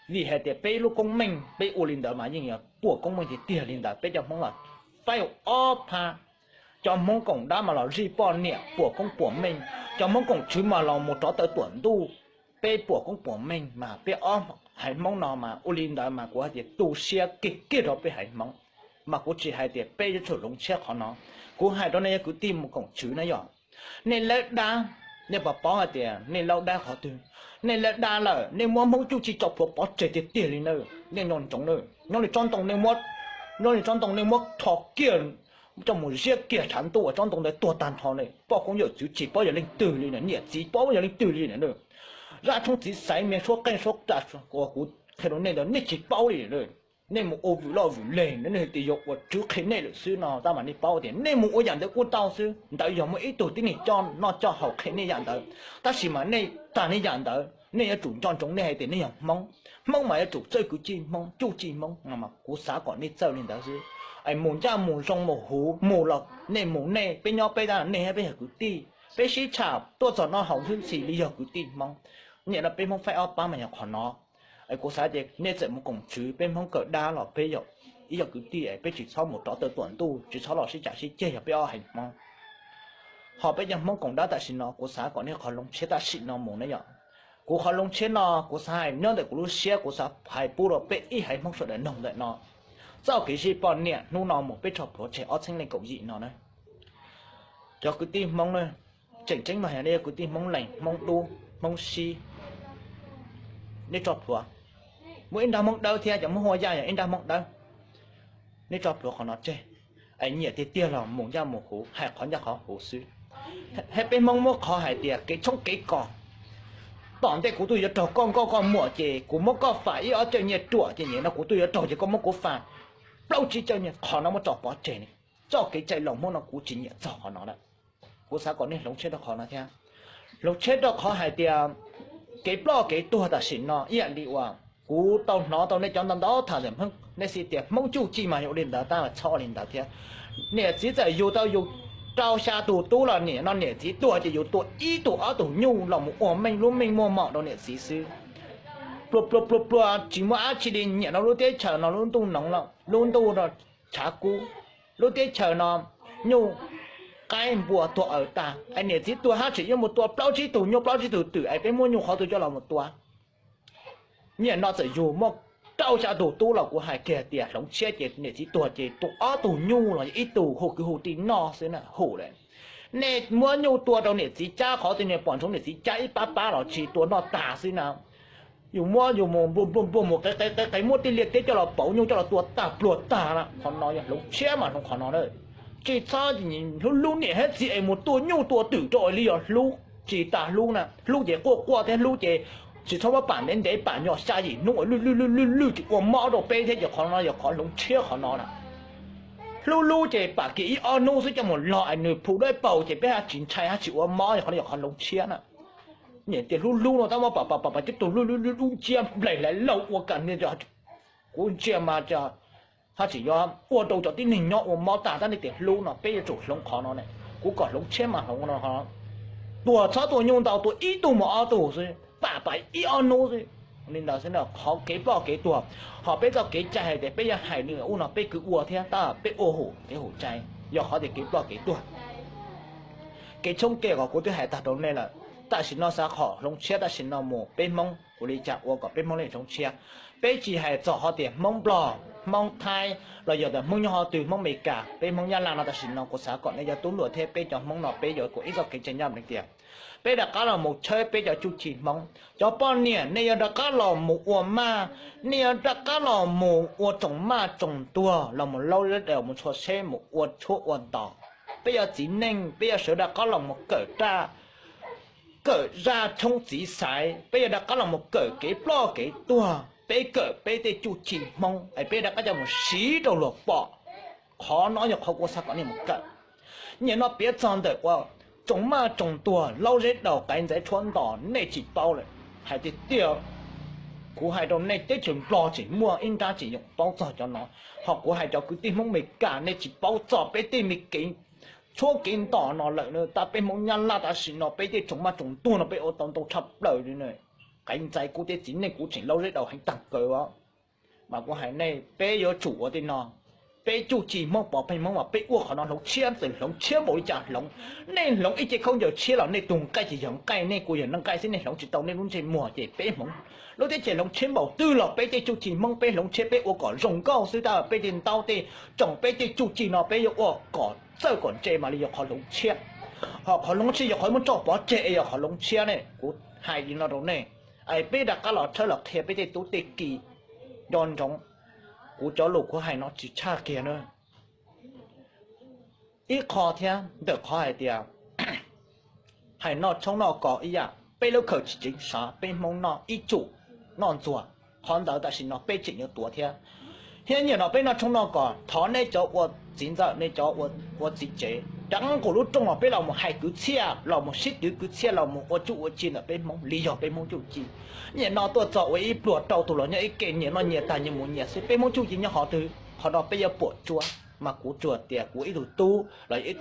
Vim hais tias peb lub koob meej peb ua li ntawd mas yeej yog puas koob meej tiag tiag li ntawd. Peb cov Hmoob los fail ob phab. Cov Hmoob koom dab mas los zij poj niam puas koob puas meej, cov Hmoob koom tswv mas los mus rov taw tuam ntuj, peb puas koob puas meej. Mas peb ob haiv Hmoob no mas ua li ntawd mas kuv hais tias tu siab kiag kiag rau peb haiv Hmoob. Mas kuv tsis hais tias peb yuav tsum hloov tshiab qhov no, kuv hais rau nej cov kwv tij mus koom tswv na yom, nej lawb dab Nej puas paub hais tias nej laub dab qhov twg? Nej laub dab lawm, nej muab Hmoob cuj ci tso plhuav pov tseg tiag tiag li na. Nej nco ntsoov na, nyob li tsob ntoo nej muab, nyob li tsob ntoo nej muab rho kiag, coj mus ziab kiag tshav ntuj uas tsob ntoo ntawd tuag tag nrho ne. Poj koob yawm txwv tsis paub yog leej twg li na, niam txiv paub yog leej twg li na. Zaj tshoob txiv xaiv me suab qeej suab ra uas kuv qhia rau nej ntawd nej tsis paub li na. Nej mus ua vwm loj vwm leg, nej hais tias yog ua tswv qhia nej lawm xwb no, tab mas nej paub tias nej mus ua yam ntawd kuj tau xwb. Ntawd yog muaj ib tug tib neeg coj noj coj haus qhia nej yam ntawd, tab sis mas nej tag nej yam ntawd nej yuav tsum nco ntsoov nej hais tias nej yog Hmoob. Hmoob mas yuav tsum txawj kwv tij Hmoob, cuj ci Hmoob no mas kuv xav kom nej txawj li ntawd xwb. Es mus ncaj mus zoo mus huv mus los nej mus nej, peb nyob peb tab nej peb yog kwv tij, peb sib tsham tuaj txog noj haus xwb xis li yog kwv tij Hmoob. Nim no peb Hmoob faib ob pab mas yog qhov no. Es kuv xav tias nej txawm mus koom tswv, peb Hmoob kawm dab los peb yog ib yog kwv tij, peb tsis txhob mus rov taw tuam ntuj, tsis txhob los sib cav sib ceg, yog peb ob haiv Hmoob. Ho peb cov Hmoob koom dab tam sim no kuv xav kom nej qhov hloov tshiab tam sim no mus na yom. Kuv qhov hloov tshiab no kuv xav hais nyob ntawm kuv lub siab, kuv xav hais pub rau peb ib haiv Hmoob sawv daws noog ntawm no. Txoj kev zij poj niam hnub no mus peb tso plhuav tseg ob txhiab leej kaum yim no na. Cov kwv tij Hmoob na, tseem ceeb mas yog nej yog kwv tij Hmoob Lees, Hmoob Dub, Hmoob Sib, nej tso plhuav. Muaj ib nrab Hmoob Dawb thiab, cov Hmoob Huab Yaj yog ib nrab Hmoob Dawb. Nej tso plhuav qhov no tseg, es nyiam tiag tiag los mus ncaj mus huv, hais qhov ncaj qhov huv xwb. Thiab peb Hmoob muab qhov hais tias kev tshoob kev kos, tom ntej kuv tuaj yuav raug koj nkauj koj muam ces kuv muab koj fam ib ob cawj nyiaj ruam ces nim no kuv tuaj yuav raug ces koj muab kuv fam plaub tsib cawj nyiaj, qhov no muab tso pov tseg ne. Txoj kev cai laus Hmoob no kuv tsis nyiam txog qhov no lawm. Kuv xav kom nej hloov tshiab rau qhov no thiab. Hloov tshiab rau qhov hais tias kev ploj kev tuag tam sim no ib yam li uas kuv tau hnov tau nej cov ntau ntau tham ntawm Hmoob, nej xav tias Hmoob cuj ci mas yog ua li ntawd, tab mas txhob ua li ntawd thiab. Niam txiv txawm yug tau yus rau xya tus tub los nim no niam txiv tuag ces yus tua ib tug ob tug nyuj los mus ua meej lub meej muaj mom rau niam txiv xwb. Pluag pluag pluag pluag tsis muaj dab tsi li, nyiam no lub teb chaws no lub ntuj noov, lub ntuj no tshav kub, lub teb chaws no nyuj qaib npua tuag aws tag, es niam txiv tuag haj tseem yuav mus tua plaub tsib tug nyuj plaub tsib tug twm, es peb muab nyuj qhov twg coj los mus tua? Nyiam no txawm yug muaj rau xya tus tub los kuv hais kiag tias hloov tshiab ces niam txiv tuag ces tua ob tug nyuj los yog ib tug hu kwv hu tij noj xwb na, hum lawm. Nej muab nyuj tua rau niam txiv cab qhov twg, niam pom ntsoov niam txiv cab ib pab pab los tsis tua noj tag xwb na. Yus muab yus mus npluag npluag npluag mus qe qe qe qe muab tej liaj teb coj los pauv nyuj coj los tua tag pluag tag na, qhov no yog hloov tshiab mas hloov qhov no na. Tsis txhob hlub hlub niam thiab txiv es mus tua nyuj tua twm rau li yog hlub, tsis tas hlub na, hlub ces quaj quaj thiab hlub ces tsis txhob muab pam ntev ntev, pam nyuag xya yim hnub lwj lwj lwj lwj ces ua mob rau peb thiab, ces qhov no yog qhov hloov tshiab qhov no na. Hlub hlub ces pam kiag ib ob hnub xwb coj mus log es nws phu dawb paug ces peb haj tsis ntshai haj tsis ua mob, yog qhov no yog qhov hloov tshiab na. Niam tias hlub hlub no tab muab pam pam pam pam coj tus lub lub lub dub nciab nplaig hlais laug ua kam, kuv ntsia mas haj tseem yuav ua rau cov tib neeg nyob ua mob tag, tab nej tias hlub no peb yuav tsum hloov qhov no ne. Kuv kom hloov tshiab mas hloov no, tuag txhob tua nyuj ntau, tua ib tug mus ob tug xwb, pam pam ib ob hnub xwb. Li ntawd xwb na, qhov kev ploj kev tuag, ho peb txoj kev cai hais tias peb yuav hais li ub no peb kwv ua thiab tab peb ua hum kev hum cai, yog qhov tias kev ploj kev tuag. Kev tshoob kev kos kuv twb hais tag rau nej lawm. Tam sim no xav qhov hloov tshiab tam sim no mus peb Hmoob ua li cas ua kom peb Hmoob li hloov tshiab. Peb tsis hais txog qhov tias Hmoob Nplog, Hmoob Thaib los yog tias Hmoob nyob qhov twg, Hmoob Amelikas, peb Hmoob Nyab Laj no, tam sim no kuv xav kom nej cov tub hluas thiab peb cov Hmoob no peb yuav ua ib txoj kev cai ncaj ncees tias peb rov qab los mus tshawb peb cov txuj ci Hmoob. Cov poj niam nej yuav rov qab los mus ua maj, nej yuav rov qab los mus ua tsoom maj tsoom tuag, los mus laub zeb daus mus txhua tsheb mus ua tshuab ua ntos. Peb cov txiv neej peb yuav sawv rov qab los mus kawm raj, kawm zaj tshoob txiv xaiv, peb yuav rov qab los mus kawm kev ploj kev tuag, peb kawm peb tej txuj ci Hmoob es peb rov qab coj mus siv rau luag pom. Qhov no yog qhov kuv xav kom nej mus kawm. Nim no piav txog ntawm ua tsoom maj tsoom tuag, laub zeb daus, qaiv ntxaiv tshuab ntos nej tsis paub lawm. Hais tiag tiag, kuv hais rau nej teb chaws Nplog tseem muaj ib nrab tseem yoom paub txog cov no, ho kuv hais cov kwv tij Hmoob Amelikas nej tsis paub txog peb tej me kev tshuab kev ntos no lawm. Tab peb Hmoob Nyab Laj tam sim no peb tej tsoom maj tsoom tuag no peb ua tau ntau tshaj plaws li. Qaiv ntxaiv kuv tej txiv neej kuv tseem laub zeb daus heev tag kawg os. Mas kuv hais nej peb yuav tsum ua tej no. Peb txuj ci Hmoob pov pheej Hmoob mas peb ua qhov no hloov tshiab, txawm hloov tshiab npaum li cas hloov. Nej hloov ib ce khaub ncaws tshiab los nej tus nqaij ces yog nqaij, nej kuj yog nqaij xwb, nej hloov tsis tau nej lub ntsej muag ces peb hloov. Lub teb chaws hloov tshiab npaum twg los peb tej txuj ci Hmoob peb hloov tshiab peb ua kom zoo nkauj xwb, tab peb tej ntaub tej tsoom peb tej txuj ci no peb yuav ua kom txawj kom ntse mam li yog qhov hloov tshiab. Ho qhov hloov tshiab yog qhov muab tso pov tseg es yog qhov hloov tshiab ne. Kuv hais li no rau nej, es peb rov qab los tshawb los qhia peb tej tub tej ki nco ntsoov kuv cov lus kuv hais no tsis tshaj kiag na. Ib qho thiab ntawm qhov hais tias hais noj tshoob noj kos ib yam, peb lub khaws tsis tseev sav, peb Hmoob noj ib tsum noj ntxuag, qhov ntawd tam sim no peb tseem yuav tuav thiab. Thiab nyiam no peb noj tshoob noj kos, thov nej cov ua txiv ntxawm, nej cov ua txiv tsev, rov qab nqus lub rooj los peb los mus hais kwv txhiaj, los mus sib twv kwv txhiaj, los mus ua tsuj ua ci ntawm peb Hmoob li yog peb Hmoob tsuj ci. Nyiam no tuaj txog ua ib pluag rau tus los nyob ib ke, nyiam noj nyiam tag nyiam mus nyiam xwb, peb Hmoob tsuj ci nyob qhov twg? Qhov no peb yuav puam tsuab. Mas kuv tsuas tias kuv ib tug tub los ib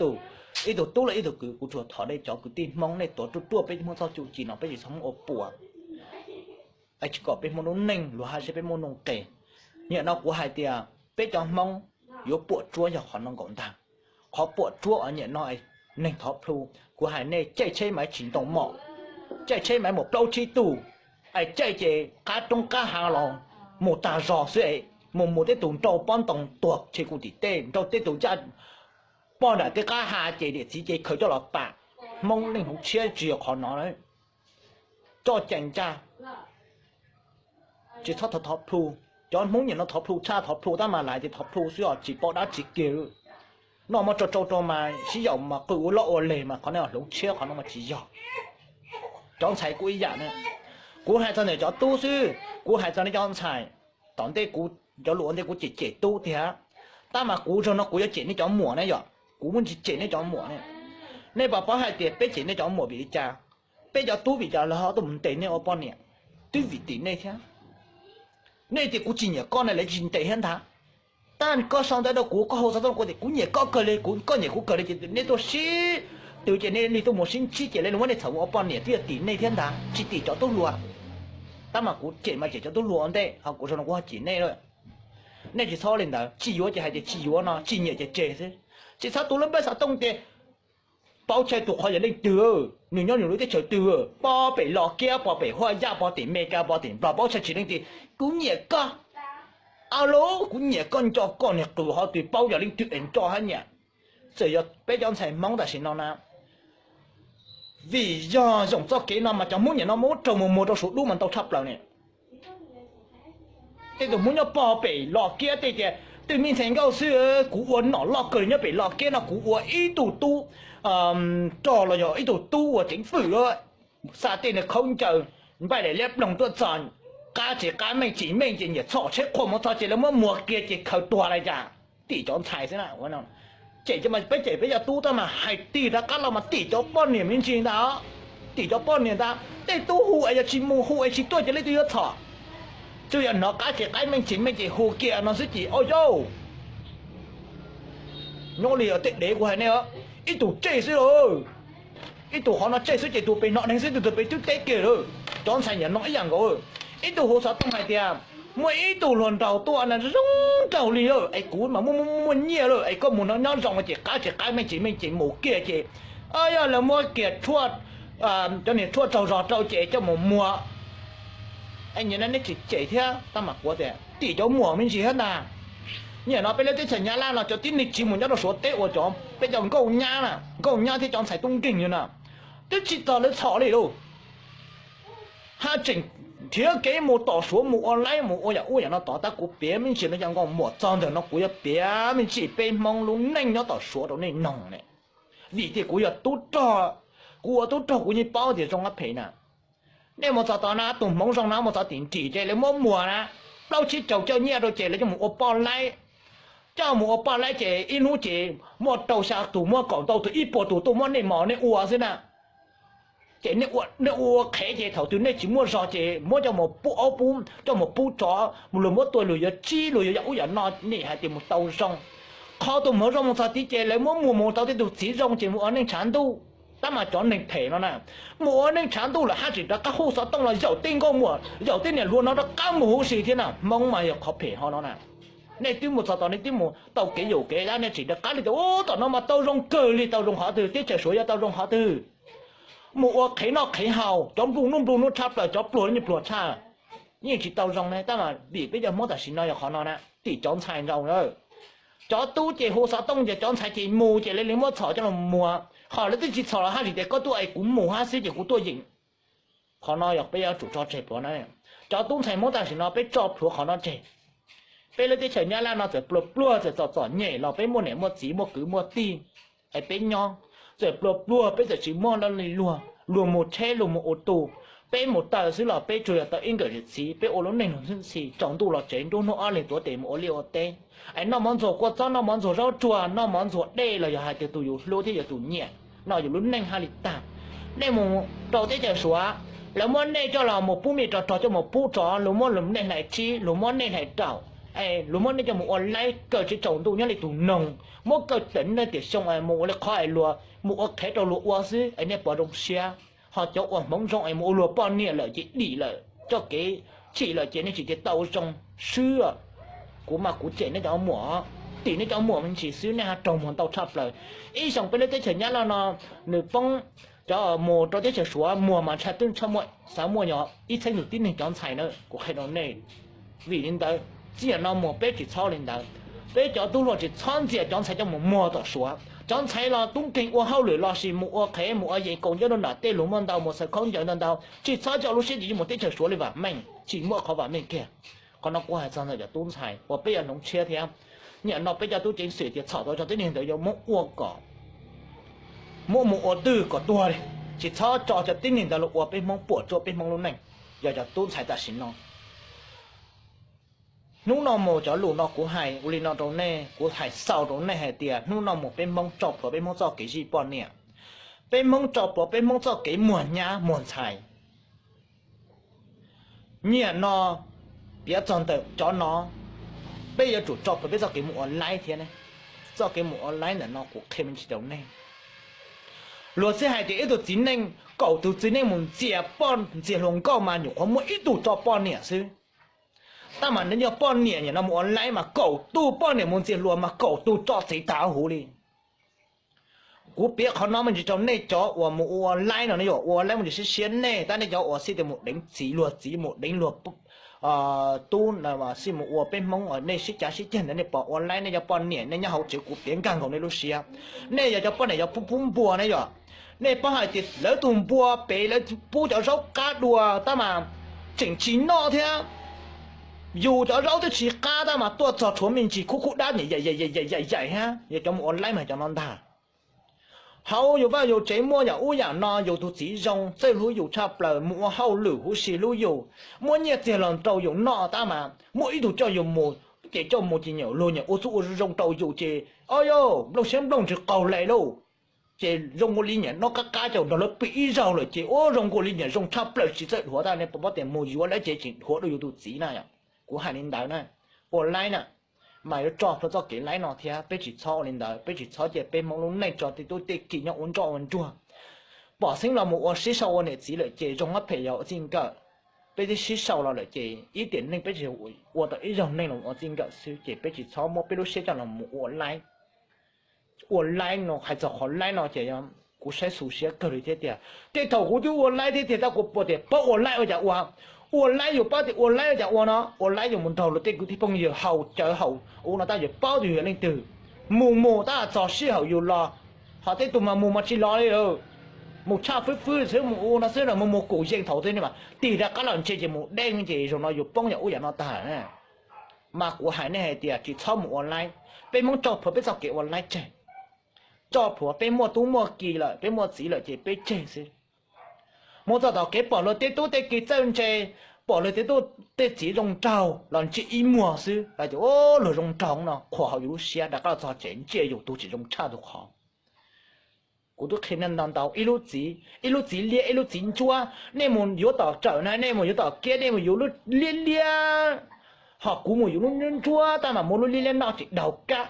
tug tub los ib tug kwv, kuv tsuas thov nej cov kwv tij Hmoob, nej tuav ruaj ruaj peb Hmoob txoj tsuj ci no, peb tsis txhob muab ua puas. Es tsis kom peb Hmoob lub neej luag haj seb peb muaj nuj nqis. Nyiam no kuv hais tias peb cov Hmoob yuav puam tsuab yog qhov no nkaus ntag. Qhov puam tsuab uas nyiam no, neeg thov plhu, kuv hais nej caij tsheb maiv tsis ntoo mom, caij tsheb maiv mus plaub tsib tug, es caij ces qab roob qab hav los mus tag zog xwb, mus mus tej tus nrau pob ntoo tuag tshe kuv tim tej, nrau tej tus ncaj pog nram tej qab hav ces niam txiv ces khaws coj los pam. Hmoob neej hloov tshiab tsis yog qhov no. Tso cai ncaj, tsis txhob thov plhu. Cov Hmoob nyiam no thov plhu tshaj, thov plhu tab mas lawv tias thov plhu xwb os, tsis paub dab tsi kiag. Noj muab tsau tsau rau mas sib yaum mas qw ua loj ua leg mas qhov no hloov tshiab, qhov no mas tsis yog. Cov ntxhais kuj ib yam na. Kuv hais txog ntawm cov tub xwb, kuv hais txog nej cov ntxhais. Tom ntej kuv cov lus ua ntej kuv cem cem tub tiag, tab mas kuv zaum no kuv yuav cem nej cov muam ne yom, kuv muaj ntsis cem nej cov muam ne. Nej puas paub hais tias peb cem nej cov muam vim li cas? Peb cov tub vim cas lawv ho tuaj mus ntes nej ua poj niam? Twb vim tim nej thiab. Nej tias kuv tsis nyiam koj ne lawv tsis ntes thiab ntag. Tab koj sau ntawv rau kuv, koj hu xov tooj rau kuv tias kuv nyiam koj kawg li, kuv, koj nyiam kuv kawg li ces nej tuaj sib twv ces nej li tuaj mus sib ntsib ces lawv muab nej txhom ua poj niam twb yog tim nej thiab ntag, tsis tim cov tub hluas. Tab mas kuv cem mas cem cov tub hluas ua ntej, ho kuv zaum no kuv ho cem nej lawm. Nej tsis txhob li ntawd, tsis yuav ces hais tias tsis yuav no, tsis nyiam ces tseg xwb. Tsis txhob tu lub npawb xov tooj tias paub tshaj tus qhov yog leej twg, nws nyob nws lub teb chaws twg, pog pem Los Kiab, pog pem Huaj Yaj, pog tim Meskas, pog tim Nplog, paub tshaj tsis leej twg, kuv nyiam koj. Alo, kuv nyiam koj nco koj niag qus, ho twg paub yog leej twg es nco hab nyiam. Txawm yog peb cov ntxhais Hmoob tam sim no na, vim yog zoo txoj kev no mas cov Hmoob nyiam no muab raug mus muag rau Suav dub mas ntau tshaj plaws ne. Tej tus Hmoob nyob pog pem Los Kiab tej tias twb me ntxhais nkauj xwb, kuv ua nom loj kawg li nyob pem Los Kiab no, kuv ua ib tug tub rog los yog ib tug tub ua ceev fwm lawm, xa tej niag khaub ncaws npaij daim liab ploog tuaj txog qab tsev qab meej tsis meej ces nyiam txhom tsheb qhua mus txog ces lawv muab muag kiag ces khaws tuag li cas. Tim cov ntxhais xwb na. Cem mas peb cem peb cov tub tab mas hais tig rov qab los mas tim cov poj niam me ntsis ntag. Tim cov poj niam ntag, tej tub hu es yog tsis mus hu es tsis tuaj ces leej twg yuav txhom? Tsuas yog hnov qab tsev qab meej tsis meej ces hu kiag no xwb ces o yauj. Nyob li tej dev kuv hais nej, ib tug tseg xwb lauj. Ib tug qhov no tseg xwb ces tus pem hnov dheev xwb, tus pem twb teb kiag lawm. Cov ntxhais nyiam no ib yam nkaus. Ib tug hu xov tooj hais tias muaj ib tug hluas nraug tuaj na zoo nraug li lawm es kuv mas muaj muaj muaj nyiaj lawm es koj mus no nyob zoo ces qab tsev qab meej tsis meej ces mus kiag ces yog lawv muab kiag tshuaj, cov niag tshuaj tsaug zog rau ces coj mus muag. Nyiam no nej tsis cem thiab tab mas kuv tias tim cov muam me ntsis thiab ntag. Nyiam no peb lub teb chaws Nyab Laj no cov tib neeg tsiv mus nyob rau Suav teb uas cov peb cov nkauj nyab na, nkauj nyab thiab cov ntxhais tub nkeeg li na, twb tsis txog lawv txhom li lauj. Haj tseem nrhiav kev mus tom Suav mus ua laib mus ua yam ub yam no tod, tab kuv piav me ntsis no cov nkauj muam txog ntawm no kuv yuav piav me ntsis peb Hmoob lub neej nyob tom Suav rau nej noog ne. Vim tias kuv yog tub rog, kuv ua tub rog kuv yeej paub tias zoo ab phem na. Nej mus txog tod na, tus Hmoob zoo na mus txog tim nrim ces lawv muab muag na, plaub tsib caug coj nyiaj rau ces lawv coj mus ua poj laib, coj mus ua poj laib ces ib hnub ces muaj rau xya tus muaj kaum ntau tus ib puas tus tuaj muab nej mos nej ua xwb na. Ces nej ua qhev ces thaum twg nej tsis muaj zog ces muab coj mus pub aub pub, coj mus pub tsov, mus luag muab tua luag yuav tsib luag yuav yam ub yam no, nej hais tias mus tau zoo. Qhov tus Hmoob zoo mus txog tid ces lawv muab muag mus tau tej tus txiv zoo ces mus ua neej tshav ntuj. Tab mas cov neeg phem no na, mus ua neej tshav ntuj lawm haj tseem rov qab hu xov tooj los yaum tej nkauj muam yaum tej niam hluas no rov qab mus huv si thiab na. Hmoob mas yog qhov phem ho no na. Nej twb mus txog tod nej twb mus tau kev yaum kev dab, nej tseem rov qab li tias ub tom no mas tau zoo kawg li, tau zoo qhov twg, teb chaws Suav yog tau zoo qhov twg? Mus ua qhev noj qhev haus, cov nplua nuj nplua nuj tshaj plaws, cov pluag li pluag tshaj. Yeej tsis tau zoo ne, tab mas vim peb cov Hmoob tam sim no yog qhov no na, tim cov ntxhais nraud na. Cov tub ces hu xov tooj ces cov ntxhais ces mus ces lawv li muab txhom coj los muag, ho lawv twb tsis txhom los haj tsis tias koj tuaj es kuv mus hab xwb ces kuv tuaj yeem. Qhov no yog peb yuav tsum tso tseg pov na. Cov tub ntxhais Hmoob tam sim no peb tso plhuav qhov no tseg. Peb lub teb chaws Nyab Laj no txawm pluag pluag txawm txom txom nyem los peb muaj niam muaj txiv muaj kwv muaj tij es peb nyob, txawm pluag pluag peb txawm tsis muaj laj lim luag, luag mus tsheb luag mus ua tus, peb mus taw xwb los peb tsuas yog tau ib nkawm niam txiv, peb ua lub neej luag ntxhi, tsaus ntuj los tsev, nruab hnub ob leeg tuav tes mus ua liaj ua teb, es noj mov ntxuag kua txob noj mov ntxuag zaub tsuag noj mov ntxuag dej los yog hais tias tus yus hlub thiab yog tus nyiam no yus lub neej haj li tag. Nej mus rau teb chaws Suav, lawv muab nej coj los mus pub me rog rog coj mus pub rov, luag muab nej hlais tsib, luag muab nej hlais raum, luag muab nej coj mus ua laib kaw tsis tsaus ntuj nyob li tus noog, muab kaw tawm nej tiam xyoo mus ua li qhov es luag mus ua qhev rau luag ua xwb es nej puas zoo siab? Ho cov uas hmoov zoo es mus ua luag poj niam lawm ces dim lawm, txoj kev chim lawm ces nej tsis tias tau zoo swb. Kuv mas kuv cem nej cov muam, tim nej cov muam me ntsis xwb nej ho raug muag ntau tshaj plaws. Ib xyoos peb lub teb chaws Nyab Laj no nws poob, cov mus rau teb chaws Suav muag mas ntshai twb txhob muaj, xav muaj yog ib txhiab tus tib neeg cov ntxhais na, kuv qhia rau nej. Vim li ntawd txij no mus peb tsis txhob li ntawd. Peb cov tub hluas tsis txhob ntxias cov ntxhais coj mus muag tom Suav. Cov ntxhais los tub nkeeg ua hauj lwm los sis mus ua qhev mus ua yees kaus ncaub rau nram tej luag muaj ntau, mus xaws khaub ncaws ntau ntau, tsis txhob coj lub siab dim mus teb chaws Suav li vam meej, tsis muaj qhov vam meej kiag. Qhov no kuv hais txog ntawm cov tub ntxhais uas peb yuav hloov tshiab thiab. Nim no peb cov tub ceev xwm tias txhom tau cov tib neeg ntawd yuav muab ua kom, muab mus ua twj kom tuag li, tsis txhob tso cov tib neeg ntawd los ua peb Hmoob puas tsuaj peb Hmoob lub neej. Yog cov tub ntxhais tam sim no, hnub no mus cov lus no kuv hais ua li no rau nej, kuv hais xaus rau nej hais tias hnub no mus peb Hmoob tso plhuav peb Hmoob txoj kev zij poj niam, peb Hmoob tso plhuav peb Hmoob txoj kev muag nyab muag ntxhais. Nim no piav txog ntawm cov no, peb yuav tsum tso plhuav peb txoj kev mus ua laib thiab ne. Txoj kev mus ua laib ntawm no kuv qhia me ntsis rau nej. Luag xij hais tias ib tug txiv neej kaum tus txiv neej mus ntxias poj ntxias hluas nkauj mas nyuam qhuav muaj ib tug tso poj niam xwb. Tab mas nws yog poj niam nim no mus ua laib mas kaum tug poj niam mus ntxias hluas mas kaum tug tso txiv tag huv li. Kuv piav qhov no me ntsis rau nej cov uas mus ua laib no, nej yuav ua laib mus ntsis siab siab nej, tab nej cov uas xij tias mus deev txiv luag txiv mus deev luag tub xij mus ua peb Hmoob nej sib cav sib ceg ntawd nej pom ua laib nej cov poj niam nej nyob hauv tsev kuv piav nkag nkaus nej lub siab. Nej yog cov poj niam yog pub pub npua ne yom, nej paub hais tias lawv tus npua pem lawv pub cov zaub qab dua tab mas tseem tsis noj thiab. Yus cov zaub twb tsis qab tab mas tuaj txog tshuav me ntsis khub khub dab nyam yaim yaim yaim yaim hab, yog cov mus ua laib mas cov no ntag. Hauv yus vaj yus tsev muaj yam ub yam no, yus tus txiv zoo txawj hlub yus tshaj plaws, mus ua hauj lwm huv si hlub yus, muab nyiaj txiag los rau yus noj tab mas muaj ib tug coj yus mus, ces coj mus ces nyuam luag nyuam ua txuj ua zoo rau yus ces o yau nplooj siab nplooj ntsis qaug le lauj. Ces zoo nkaus li nyuam noj qab qab ces nrog lawv pw ib zaug lawm ces ua zoo nkaus li nyuam zoo tshaj plaws tsis txawj dhuav tab ne, puas paub tias mus yuav lawv ces tseem dhuav rau yus tus txiv na. Kuv hais li ntawd na, ua laib na, mas yuav tso plhuav txoj kev laib no thiab, peb tsis txhob ua li ntawd, peb tsis txhob cia peb Hmoob lub neej tso tej tub tej ki nyob ua ntsoj ua ntsuag. Pom xeeb los mus ua sib sau ua niam txiv lawm ces zoo hab phem yog ua txij nkawm. Peb twb sib sau los lawm ces ib tiam neej peb tsis ua tau ib zaug neej los ua txij nkawm xwb ces peb tsis txhob muab peb lub siab coj los mus ua laib. Ua laib no hais txog qhov laib no ces kuv saib xu siab kawg li thiab tiag. Tej thaum kuv twb ua laib thiab tiag tab kuv puas tias paub ua laib ua cas ua. Ua laib yus paub tias ua laib ua cas ua no, ua laib yus mus nrog luag tej kwv tij phooj ywg haus cawv haus ub no tab yus paub tias yus yog leej twg. Mus mus tab txog sij hawm yus los, ho tej tug mas mus mas tsis los li lawm. Mus tshaj fwb fwb xwb mus ua no xwb los mus mus kum yeej thaum twg ne mas tig rov qab los ntse ces mus deb ces zaum no yus poob yam ub yam no tag. Mas kuv hais nej hais tias tsis txhob mus ua laib. Peb Hmoob tso plhuav peb txoj kev ua laib tseg. Tso plhuav peb muaj tub muaj ki lawm, peb muaj txiv lawm ces peb tseg xwb. Mus txog tom kev pom luag tej tub tej ki txawj ntse, pom luag tej tub tej txiv zoo nraug los ntsia ib muag xwb, luag zoo nraug no qhuas hauv yus lub siab, rov qab los txog tsev ntsia yus tus tsis zoo tshaj tus qhov. Kuv twb qhia nej ntau ntau, ib lub txiv, ib lub txiv liab ib lub txiv ntsuab, nej mus yuav tom tsawm na, nej mus yuav tom kiab, nej mus yuav lub liab liab, ho kuv mus yuav lub ntsuab ntsuab tab mas muab lub liab liab noj tsis daug kab,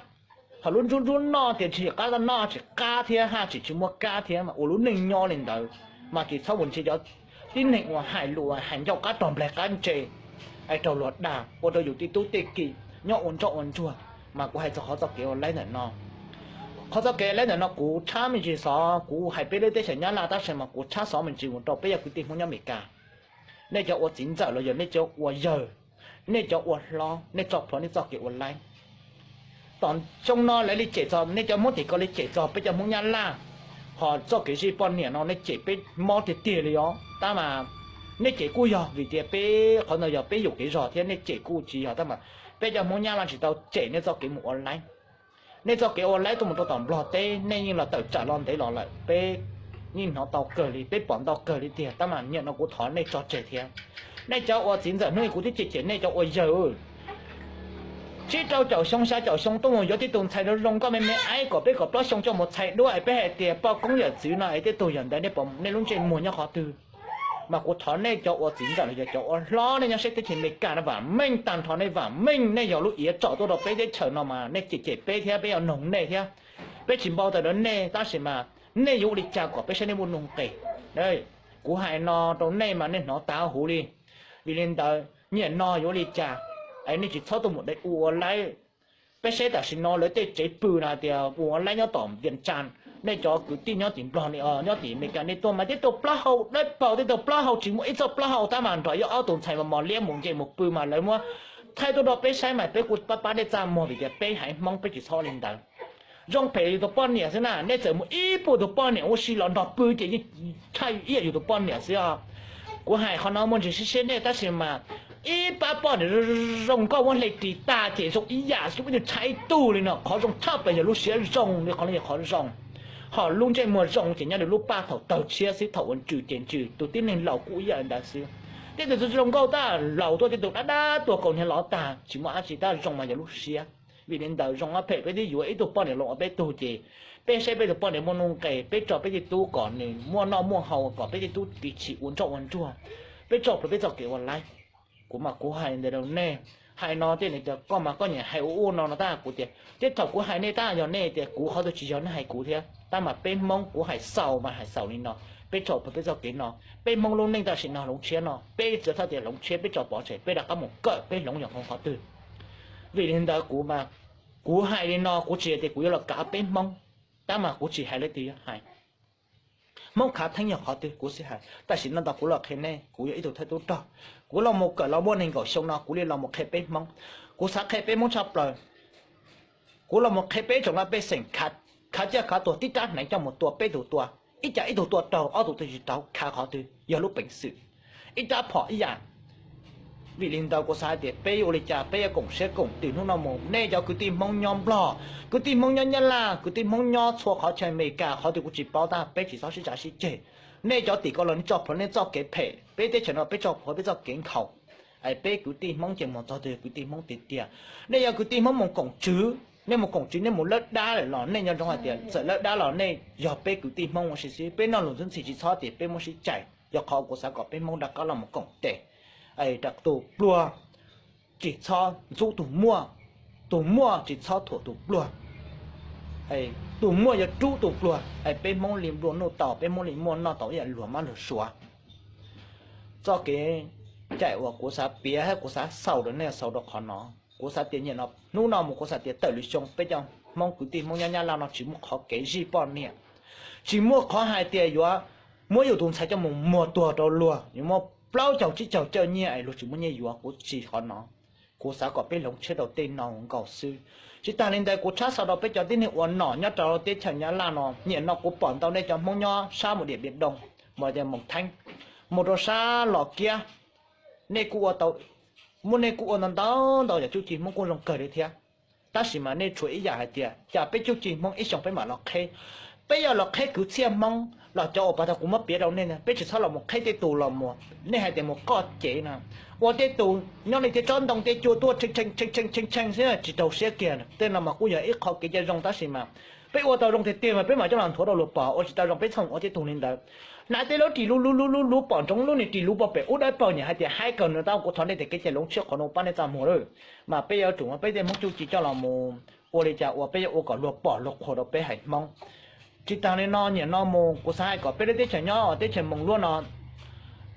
ho lub ntsuab ntsuab noj tias tsis qab noj tsis qab thiab haj tsis tsis muaj kab thiab mas ua lub neej nyob li ntawd. Mas tsis txhob mus ntsia cov tib neeg uas hais lus hais ncauj qab rog nplaig qab ntse, es raug luag dag ua rau yus tej tub tej ki nyob ua ntsoj ua ntsuag. Mas kuv hais txog qhov txoj kev ua laib ntawm no. Qhov txoj kev laib ntawm no kuv tshab me ntsis xov, kuv hais peb lub teb chaws Nyab Laj tab sis mas kuv tshab xov me ntsis mus rau peb yog kwv tij Hmoob nyob Amelikas. Nej cov ua txiv ntxawm los yog nej cov ua yawg, nej cov ua hlob, nej tso plhuav nej txoj kev ua laib. tom xyoo no lawv li cem txog nej cov Hmoob tim ko li cem txog peb cov Hmoob Nyab Laj, ho txoj kev zij poj niam no nej cem peb mob tiag tiag li os. Tab mas nej cem kuj yog vim tias peb qhov ntawd yog peb yuam kev zog thiab, nej cem kuj tsis yog. Tab mas peb cov Hmoob Nyab Laj tsis tau cem nej txoj kev mus ua laib. Nej txoj kev ua laib tuaj mus rau tom Nplog teb, nej yeej los tawm tsam los ntev los lawm, peb yeej hnov tau kawg li, peb pom ntau kawg li tiag. Tab mas niaj no kuv thov nej tso tseg thiab. Nej cov ua txiv ntxawm hnub i kuv twb cem cem nej cov ua yawg tsib rau caum xyoo xya caum xyoo tuaj mus yuav tib tug ntxhais zoo zoo nkauj me me aib kom peb kaum plaub xyoo coj mus txhais duab es peb hais tias poj koob yawm txwv no es tej tug yawm ntawd nej pom nej lub ntsej muag nyob qhov twg? Mas kuv thov nej cov ua txiv ntxawm los yog cov ua hlob nej nyob sab teb chaws Amelikas no vam meej tag nrho, nej vam meej, nej yog lub iav tsom tuaj rau peb teb chaws no mas nej cem cem peb thiab peb yuav noog nej thiab. Peb tsis npau taws rau nej tab sis mas nej yuav ua li cas kom peb saib nej muaj nuj nqis. Kuv hais no rau nej mas nej hnov tas huv li. Vim li ntawd niaj no yuav ua li cas es nej tsis txhob tuaj mus dai ua ua laib. Peb saib tam sim no lawv tej tsev pw no hais tias ua laib nyob tom Vias Cas, nej cov kwv tij nyob tim Nplog, nyob tim Amelikas nej tuaj mas tib tug plaub hau dawb paug, tib tug plaub hau tsis muaj ib txoj plaub hau, tab mas nrog yuav ob tug ntxhais mos mos liab mus nce mus pw mas lawv muab thaij tuaj rau peb saib mas peb kuj pab pab nej txaj muag vim tias peb haiv Hmoob peb tsis txhob li ntawd. Zoo phem yus tus poj niam xwb na, nej txawm mus ib puas tus poj niam ua si los nrog pw ces yeej tshaj ib yam yus tus poj niam xwb os. Kuv hais qhov no muaj ntsis siab siab nej tab sis mas ib pab poj niam zoo nkauj muab hle ris tag ces zoo ib yam xwb, ib tug tshaj ib tug li no. Qhov zoo tshaj plaws yog lub siab zoo li qhov no yog qhov zoo, ho lub ntsej muag zoo ces nyob li lub paj thaum tawg tshiab xwb, thaum ua ntsws ces ntsws, tus tib neeg laus kuj ib yam li ntawd xwb. Tej tus zoo nkauj tab laus tuaj, tej tus dab dab tuag kaus hniav los tag tsis muaj dab tsi, tab zoo mas yog lub siab. Vim li ntawd zoo ob phem peb twb yuav ib tug poj niam los ua peb tug ces peb saib peb tus poj niam muaj nuj nqis, peb tso peb tej tub kom nws muaj noj muaj haus, kom peb tej tub ris tshis ua ntsoj ua ntsuag, peb tso plhuav peb txoj kev ua laib. Kuv mas kuv hais ntawd rau nej. Hais no tej neeg tias koj mas koj nyiam hais ua ua no no tab kuv tias tej thaum kuv hais nej tab yog nej tias kuv qhov twg tsis yog nej hais kuv thiab, tab mas peb Hmoob kuv hais xaus mas hais xaus li no. Peb tso plhuav peb txoj kev no, peb Hmoob lub neej tam sim no hloov tshiab no, peb txawm txhob tias hloov tshiab, peb tso pov tseg, peb rov qab mus kawm peb hloov yog hloov qhov twg. Vim li ntawd kuv mas kuv hais li no kuv tsis yog tias kuv yuav los kav peb Hmoob, tab mas kuv tsis hais leej twg yuav hais. Hmoob khav theeb yog qhov twg kuv xij hais, tam sim no ntawd kuv los qhia nej, kuv yog ib tug thawj tub rog, kuv los mus kawm los muaj nees nkaum xyoo no kuv li los mus qhia peb Hmoob. Kuv xav qhia peb Hmoob tshaj plaws. Kuv los mus qhia peb tsoom laj pej xeem khav, khav ciaj khav tuag, tib rab hneev coj mus tua peb tus tua, ib cas ib tug tua raug ob tug tua tsis raug, khav qhov twg, yog lub peev xwm, ib rab phom ib yam. Vim li ntawd kuv xav hais tias peb yuav ua li cas peb yuav koom siab koom ntsws hnub no mus. Nej cov kwv tij Hmoob nyob Nplog, kwv tij Hmoob nyob Nyab Laj, kwv tij Hmoob nyob txhua qhov chaw Amelikas, qhov twg kuv tsis paub tab peb tsis txhob sib tsav sib ceg. Nej cov tim ko los nej tso plhuav nej txoj kev phem, peb teb chaws no peb tso plhuav peb txoj kev nkhaus. Peb kwv tij Hmoob ces mus txog twg kwv tij Hmoob tiag tiag. Nej yog kwv tij Hmoob mus koom tswv, nej mus koom tswv nej mus lawb dab lawm los nej nco ntsoov hais tias txawm lawb dab los nej yog peb kwv tij Hmoob ua si xwb. Peb noj lus ntxwb ntxhi tsis txhob tias peb muab sib cais, yog qhov kuv xav kom peb Hmoob rov qab los mus koom tes, tus pluag tsis txhob ntxub tus muaj, tus muaj tsis txhob thuam tus pluag, tus muaj yuav rub tus pluag, peb Hmoob li nplua nuj tau, peb Hmoob li muaj noj tau ib yam luag mab luag suav. Txoj kev cai uas kuv xav piav thiab kuv xav xaus rau nej xaus rau qhov no. Kuv xav tias nyiam no hnub no mus kuv xav tias tawm lwm xyoo peb cov Hmoob kwv tij Hmoob nyob Nyab Laj no tsis muaj qhov kev zij poj niam, tsis muaj qhov hais tias yuav muab yus tus ntxhais coj mus muag tuag rau luag, yuav muab plaub caug tsib caug cawj nyiaj es luag tsis muaj nyiaj yuav. Kuv tsis qhov no, kuv xav kom peb hloov tshiab rau tej no nkaus xwb. Tsis tas li ntawd kuv tshab xaus rau peb cov tib neeg ua nom nyob rau teb chaws Nyab Laj no, nyiam no kuv pom ntau nej cov Hmoob nyob sab mus Diam Npiam Doo, mus Moos Theeb, mus rau sab Los Kiab, nej kuj ua tau, muaj nej kuj ua ntau ntau ntau yam cuj ci Hmoob kuj zoo kawg li thiab. Tab sis mas nej tshuav ib yam hais tias cas peb cuj ci Hmoob ib xyoo peb mam los qheb. Peb yuav los qheb kwv txhiaj Hmoob los cov uas pas tag kuv muab piav rau nej, peb tsis txhob los mus qheb tej tus los mus, nej hais tias mus qoj cev no, ua tej tus nyob li tej tsob ntoo tej cua tuaj tshee tshee tshee tshee xwb tsis raug siab kiag. Tej no mas kuj yog ib qho kev cai zoo tab sis mas peb ua tau zoo tiag tiag mas peb mam coj los nthuav rau luag pom, ua tsis tau zoo peb txhob ua tej tus li ntawd. Hnav tej lub ris luv luv luv luv luv pom ntsoov lub niag ris luv pom pem ub dawb paug, nyiam hais tias haib kawg no tab kuv thov nej tias kev cai hloov tshiab qhov no pab nej txaj muag lawm. Mas peb yuav tsum muab peb tej Hmoob cuj ci coj los mus ua li cas ua peb yuav ua kom luag pom luag qhuas rau peb haiv Hmoob. Tsis tas li no nyiam no mus kuv xav hais kom peb lub teb chaws nyob teb chaws Moos Luab no,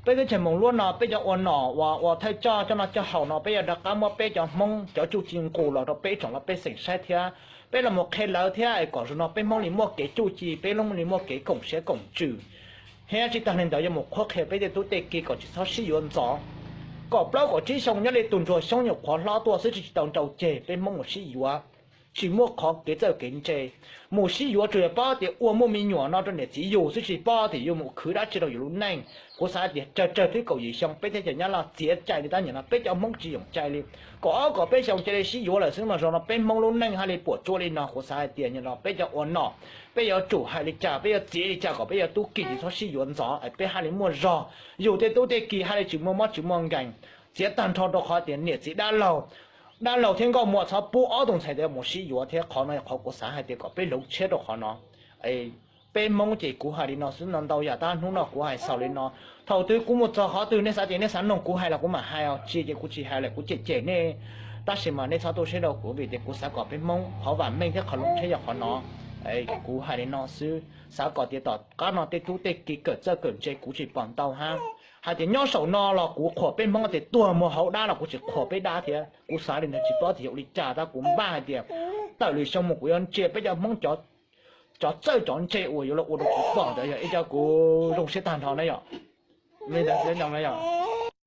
peb teb chaws Moos Luab no peb cov ua nom uas ua thawj coj coj noj coj haus no peb yuav rov qab muab peb cov Hmoob cov cuj ci nqus los rau peb tsoom laj pej xeem saib thiab peb los mus qhia lawv thiab kom zaum no peb Hmoob li muaj kev cuj ci, peb Hmoob li muaj kev koom siab koom ntsws. Thiab tsis tas li ntawd yuav mus qhuab qhia peb tej tub tej ki kom tsis txhob sib yuav ntxov, kom plaub kom tsib xyoo nyob li tus ntsuag xyoob nyuam qhuav hlob tuaj xwb tsis tau nrau ceg, peb Hmoob mus sib yuav. tsis muaj qhov kev txawj kev ntse. Mus sib yuav tsuas yog paub tias ua muaj me nyuam no rau niam txiv yug xwb, tsis paub tias yuav mus khwv dab tsi rau yus lub neej. Kuv xav hais tias tsawg tsawg twb kaum yim xyoo peb thiaj cov nyab loj txiav cai li tab nim no peb cov Hmoob tsis yoom cai li. Kaum ob kaum peb xyoo cia li sib yuav lawm xwb mas zaum no peb Hmoob lub neej haj li puas tsuaj li no. Kuv xav hais tias nim no peb cov ua nom, peb yuav tsum hais li cas, peb yuav txiav li cas kom peb yuav tub ki tsis txhob sib yuav ntxov es peb haj li muaj zog yug tej tub tej ki haj li tsis muaj mob tsis muaj nkees. Txiav tag nrho rau qhov tias niam txiv dab laug, dab laug thiab nkauj muam txhob pub ob tug ntxhais ntawd mus sib yuav thiab qhov no yog qhov kuv xav hais tias kom peb hloov tshiab rau qhov no. Peb Hmoob ces kuv hais li no xwb no ntau yam tab hnub no kuv hais xaus li no. Thaum twg kuv mus txog qhov twg nej xav tias nej xav noog kuv hais los kuv mam hais os, tsis ces kuv tsis hais lawm kuv cem cem nej. Tab sis mas nej txhob tu siab rau kuv vim tias kuv xav kom peb Hmoob qhov vam meej thiab qhov hloov tshiab yog qhov no. Kuv hais li no xwb, xav kom tias tom qab no tej tub tej ki kawm txawj kawm ntse kuv tsis pom ntau hab. Hais tias nyob saum no los kuv qhuas peb Hmoob tias tuag muag hauv dab los kuv tsis qhuas peb dab thiab. Kuv xav li ntawd tsis paub tias yog ua li cas tab kuv npaj hais tias tawm lwm xyoo mus kuv yuav ntsia peb cov Hmoob cov txawj cov ntse uas yuav los ua rau kuv pom ntawd yog ib co kuv zoo siab tag nrho na yom. Li ntawd xwb no yom.